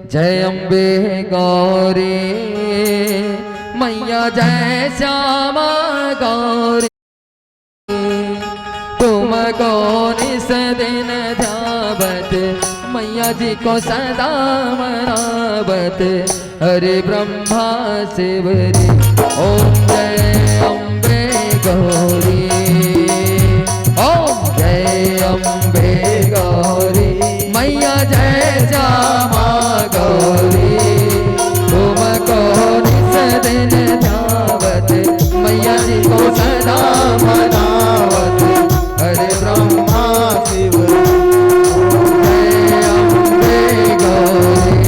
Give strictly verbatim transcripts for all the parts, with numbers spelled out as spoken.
जय अम्बे गौरी मैया, जय श्यामा गौरी, तुमको निस दिन ध्यावत, मैया जी को सदा मनावत, हरे ब्रह्मा शिव रे। ओम जय अम्बे गौरी, ओम जय अम्बे गौरी, मैया जय श्यामा गौरी, तुमको निस दिन ध्यावत, मैया जी को सदा मनावत, हरे ब्रह्मा शिव जय अम्बे गौरी।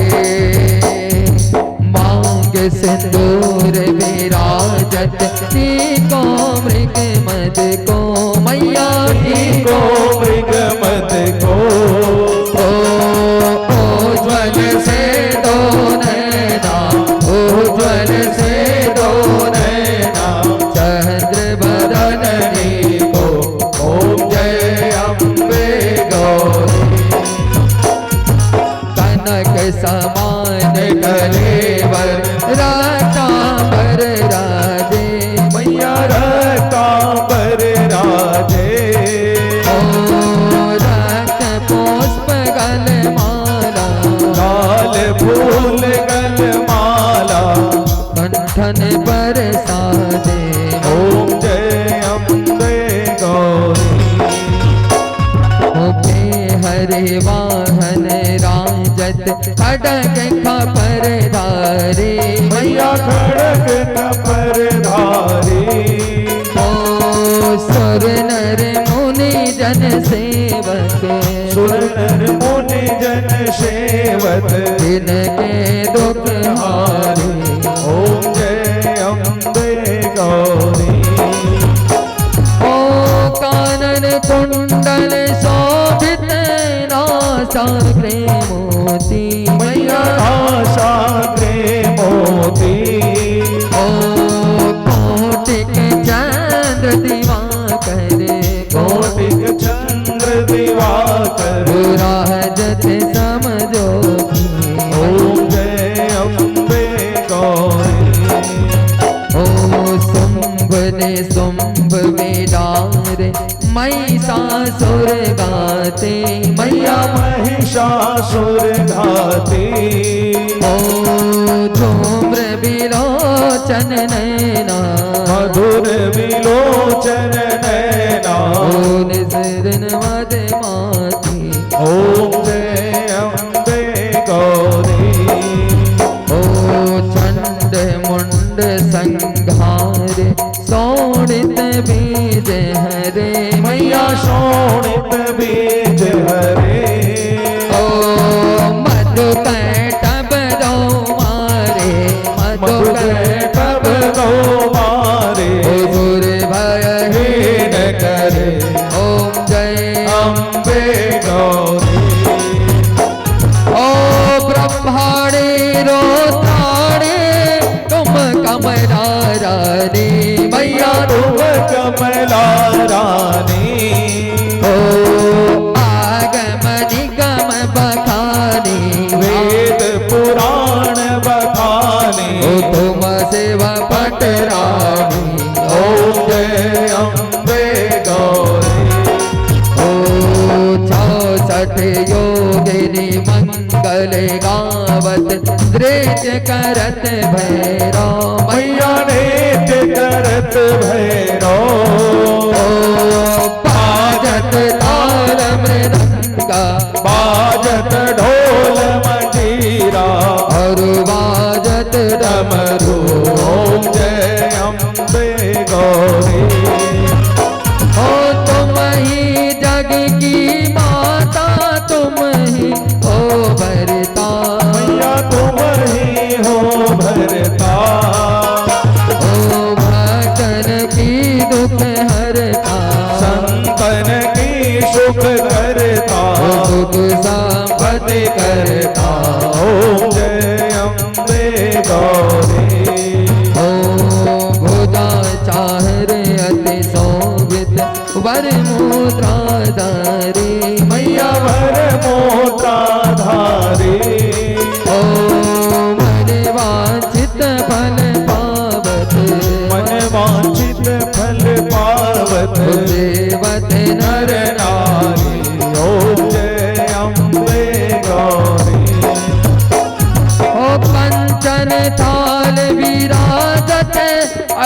मांग सिंदूर विराजत, टीको मृग मद को मैया, टीको मृग मद को। ओ, उज्ज्वल से दो नैना, उज्ज्वल से दो नैना, चंद्र बदन टीको, ओम जय अम्बे गौरी। कनक समान कलेवर रतांबर राजे, मैया रतांबर राजे। ओ रक्त पुष्प गल माला, लाल फूल गल माला, कंठन पर साजे। ओम जय अम्बे गौरी। ओपे हरे वाहन राजत, खड़ग खपर धारी, मैया खड़ग खपर धारी। ओ सुर नर मुनि जन सेवक, सुर नर मुनि जन सेवक, जिनके दुख हारी। ओम जय अम्बे गौरी। ओ कानन कुंडल शोभित, नासाग्रे मोती, मैया नासाग्रे मोती। ओ कोटिक चंद्र दिवाकर, कोटिक चंद्र दिवाकर, राजत समझो। ओम जय अम्बे गौरी। ओ शुंभ निशुंभ विदारे, महिषासुर घाते, मैया महिषासुर घाते। ओ धूम्र विलोचन नैना, मधुर विलोचन नैना, ओ निस दिन मद माती। ओम जय अम्बे गौरी। ओ चंड मुंड संहारे, शोणित बीज हरे, मैया शोणित बीज हरे। ओ मधु कैटभ दो मारे, मधु कैटभ दो मारे, ओ सुर भय हीन करे। ओम जय अम्बे गौरी। ओ ब्रह्माणी रुद्राणी तुम कमला रानी, मैया तुम कमला रानी। ओ आगम निगम बखानी, वेद पुराण बखानी, ओ तुम सेवा पटरानी। ओम जय अम्बे गौरी। ओ चौसठ योगिनी मंगल गावत, नृत्य करत भैरव, मैया नृत्य करत भैरव। ओ बाजत ताल मृदंगा, बाजत ढोल मंजीरा, और बाजत डमरू। ओम जय अम्बे गौरी। ओ तुम ही जग की माता, तुम ही हो भरता, मैया तुम ही हो भरता। ओ भक्तन की दुख हरता, संतन की सुख करता, ओ सुख संपत्ति करता। ओम जय अम्बे गौरी। ओ भुजा चाहर अति शोभित, वर मुद्रा धारी, मैया वर मुद्रा धारी। ओ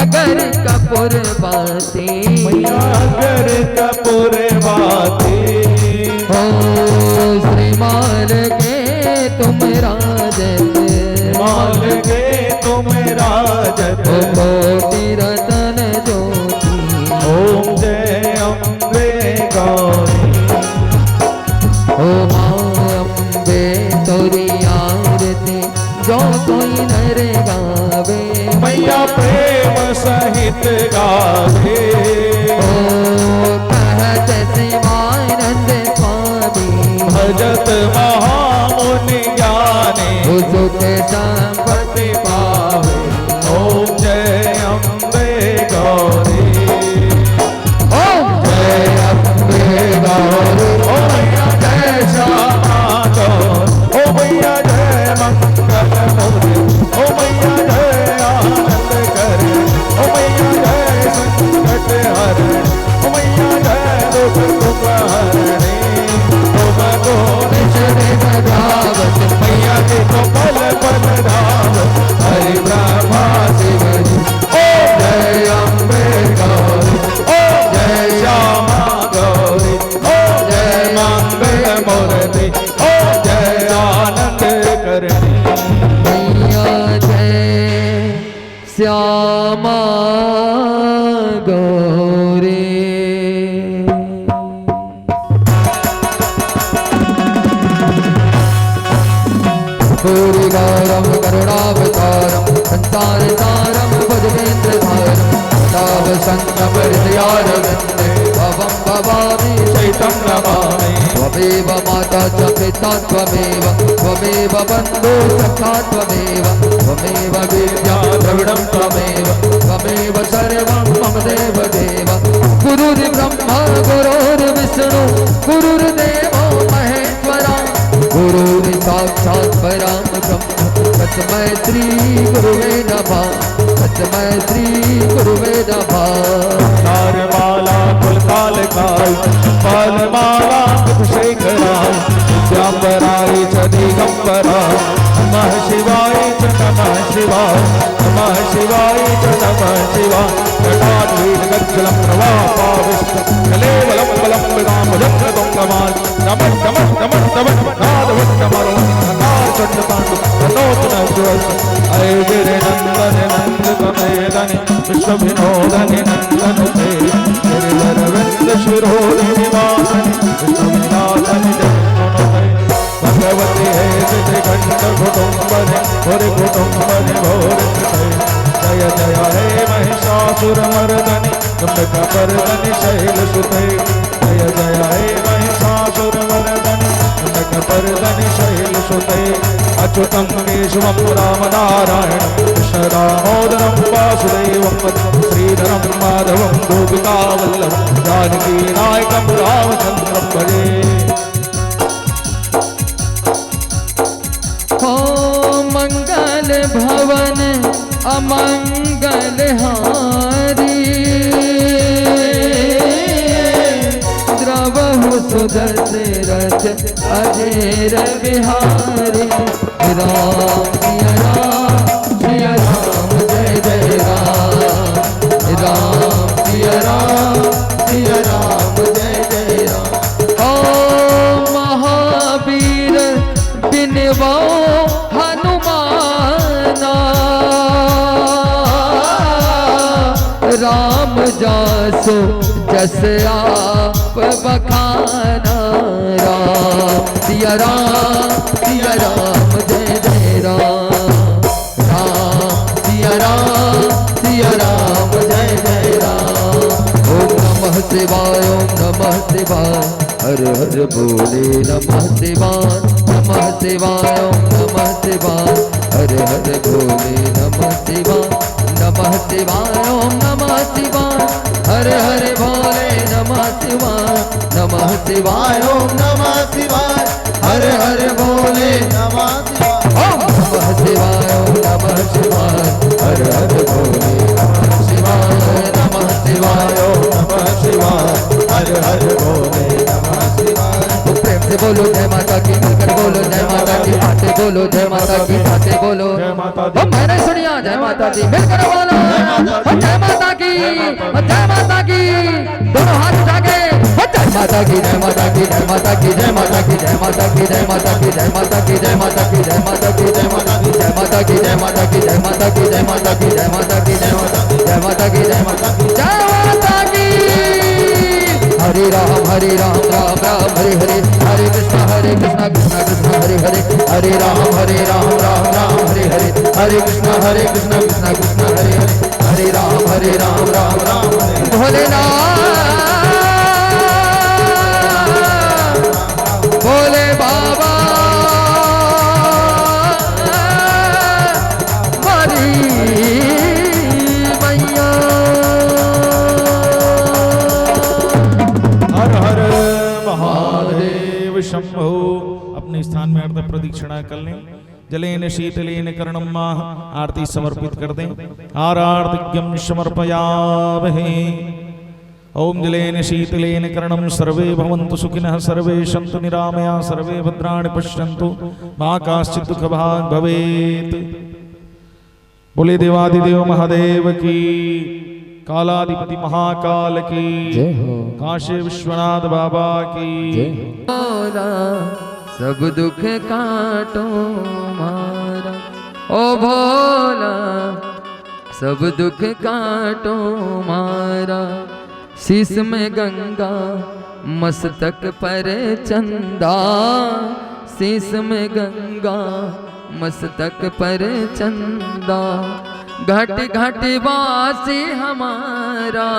अगर कपूर बाती, मैया अगर कपूर बाती। हो श्रीमाल के तुम राजत, श्रीमाल के तुम राजत। हो कोटि रतन ज्योति, ओम जय अम्बे गौरी। ओ माँ अम्बे तोरी आरती, जो कोई नर गावे। मैया प्रेम सहित गावे। ओ कहत शिवानंद स्वामी, भजत महामुनि ज्ञानी। ओ सुख संपत्ति पावे। ओम जय अम्बे गौरी। ओम जय अम्बे गौरी। ओ मैया जय श्यामा गौरी। ओ मैया जय मंगल मूर्ति। ओ मैया जय आनंद करे। ओ मैया जय संकट हरे। ओ मैया जय दुख सुख हरणी। तुमको निज दिन गावत, मैया जी को पल पल धावत। हरि ब्रह्मा शिव जी, ओम जय अम्बे गौरी, ओम जय श्यामा गौरी, ओम जय मंगल मूर्ति, ओम जय आनंद करणी। मैया जय श्यामा गौरी। भूरिगौरं करुणावतारं संसारसारं भुजगेन्द्रहारं भवभयङ्करं हृदयारविन्दे भवं भवामि शैतं नमामि। त्वमेव माता च पिता त्वमेव, त्वमेव बन्धु सखा त्वमेव, त्वमेव विद्या द्रविणं त्वमेव, त्वमेव सर्वं मम देव देव। गुरुर्ब्रह्मा गुरुर्विष्णु गुरुर्देवो महेश्वरा, गुरुर्साक्षात् परं ब्रह्म तस्मै श्री गुरुवे नमः, तस्मै श्री गुरुवे नमः। तार माला कुल काल काई, पाल माला कुल शेखरा, विद्यांबराय च दिगंबरा, नमः शिवाय च नमः शिवाय, नमः शिवाय च नमः शिवाय। जटाद्वीपगज्जलं प्रवाह पाविष्ट कलेवलं वलंबितां भुजंगतुंगमाल नमः नमः नमः नमः नादवट्टमरो नकार चंड तांडव ननोत नजवल। अय गिरि नंदन नंद तनय धनि विश्व विनोदनि नंदन तेज गिरिवरविंद शिरोधि निवासनि विश्व विनाशनि जय मनो भय। भगवती हे सिद्ध गंड कुटुंबनि उर कुटुंबनि भोर जय जय हे महिषासुर मर्दनि तुम कपरदनि शैल सुते जय जय हे महिषासुर मर्दनि तुम कपरदनि शैल सुते। अच्युतं केशवं राम नारायणं कृष्ण दामोदरं वासुदेवं श्रीधरं माधवं गोपिका वल्लभं जानकी नायकं रामचंद्रं भजे। हो मंगल भवन अमंगल हारी, द्रवहु सुदशरथ अजेर बिहारी। राम सिया राम सिया राम जय जय राम। राम सिया राम सिया राम जय जय राम। ओ महावीर बिनवो हनुमाना, राम जासो जस आप बखाना। राम सिया राम सिया राम जय जय राम। राम सिया राम सिया राम जय जय राम। ओम नमः शिवाय ओम नमः शिवाय। हर हर भोले नमः शिवाय नमः शिवाय ओम नमः शिवाय। हर हर भोले नमः शिवाय नमः शिवाय ओम नमः शिवाय। हर हर भोले नमः शिवाय नमः शिवाय ओम नमः शिवाय। हर हर भोले नमः शिवाय ओम नमः शिवाय ओम नमः शिवाय। हर हर भोले नमः शिवाय नमः शिवाय ओम नमः शिवाय। हर हर भोले नमः शिवाय। प्रेम से बोलो जय माता की, मिलकर बोलो जय माता की, आते बोलो जय माता की, जाते बोलो। जय माता दी। ओ मैंने सुनिया जय माता की, मिलकर बोलो। जय माता दी। ओ जय माता की, जय माता दी। ओ जय माता की। दोनों हाथ उठा के। ओ जय माता की, जय माता की, जय माता की, जय माता की, जय माता की, जय माता की, जय माता की, जय माता की, जय माता की, जय माता की, जय माता की, जय माता की, जय माता की, जय माता की, जय माता की, जय माता की, जय माता की, जय माता की। हरे राम हरे राम राम राम हरे हरे, हरे कृष्णा हरे कृष्णा कृष्णा कृष्णा हरे हरे, हरे राम हरे राम राम राम हरे हरे, हरे कृष्णा हरे कृष्णा कृष्णा कृष्णा हरे हरे, हरे राम हरे राम राम राम हरे। भोलेनाथ भोले बाबा हरी मैया। हर हर महादेव शंभो। अपने स्थान में अर्ध प्रदक्षिणा कर लें। जलेन शीतलेन कर्णम माह। आरती समर्पित कर दें। आरार्तिक्यम समर्पयामहे। ओम जलेन शीतलेन कर्णम सर्वे भवन्तु सुखिनः सर्वे सन्तु निरामया सर्वे भद्राणि पश्यन्तु मा काश्चित् दुःख भाग् भवेत्। बोले देवादिदेव महादेव की, कालाधिपति महाकाल की, जय हो। काशी विश्वनाथ बाबा की। जय हो। भोला सब दुख काटो मारा, ओ भोला सब दुख काटो मारा। शीश में गंगा मस्तक पर चंदा, शीश में गंगा मस्तक पर चंदा। घट घट वासी हमारा,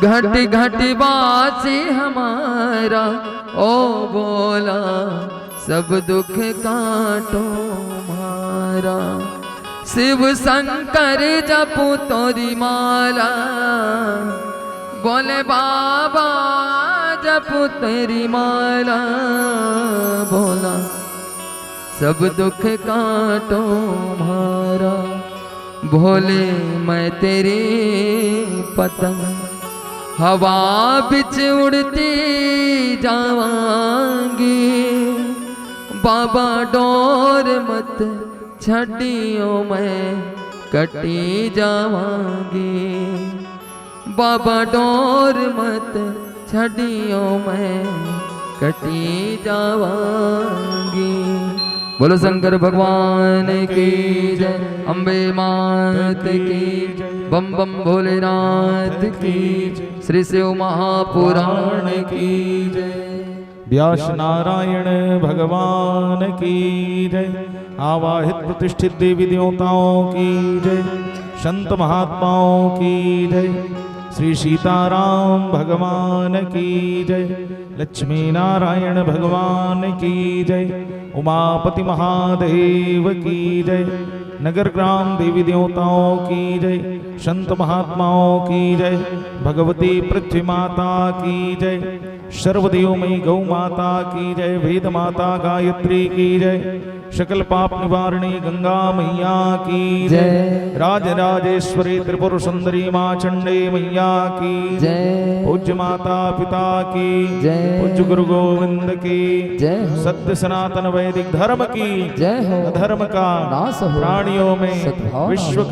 घट घट वासी हमारा, ओ भोला सब दुख काटो मारा। शिव शंकर जपू तोरी माला, भोले बाबा जपू तेरी माला। भोला सब दुख काटो मारा। भोले मैं तेरी पतंग हवा बिच उड़ती जावांगी। बाबा डोर मत छड़ियो मैं कटी जावांगी। बाबा डोर मत छड़ियो मैं कटी जावांगी। बोलो शंकर भगवान की जय, अम्बे मात की जय, बम बम भोलेनाथ की जय, श्री शिव महापुराण की जय। व्यास नारायण भगवान की जय। आवाहित प्रतिष्ठित देवी देवताओं की जय। संत महात्माओं की जय। श्री सीताराम भगवान की जय। लक्ष्मी नारायण भगवान की जय। उमापति महादेव की जय। नगर ग्राम देवी देवताओं की जय। संत महात्माओं की जय। भगवती पृथ्वी माता की जय। सर्वदेवमयी गौ माता की जय। वेद माता गायत्री की जय। सकल पाप निवारणी गंगा मैया की जय। जय। राज राजेश्वरी त्रिपुर सुंदरी माँ चंडी मैया की जय। पूज्य माता पिता की जय। पूज्य गुरु गोविंद की जय हो। सत्य सनातन वैदिक धर्म की जय हो। अधर्म का नाश हो। प्राणियों में सद्भाव विश्व का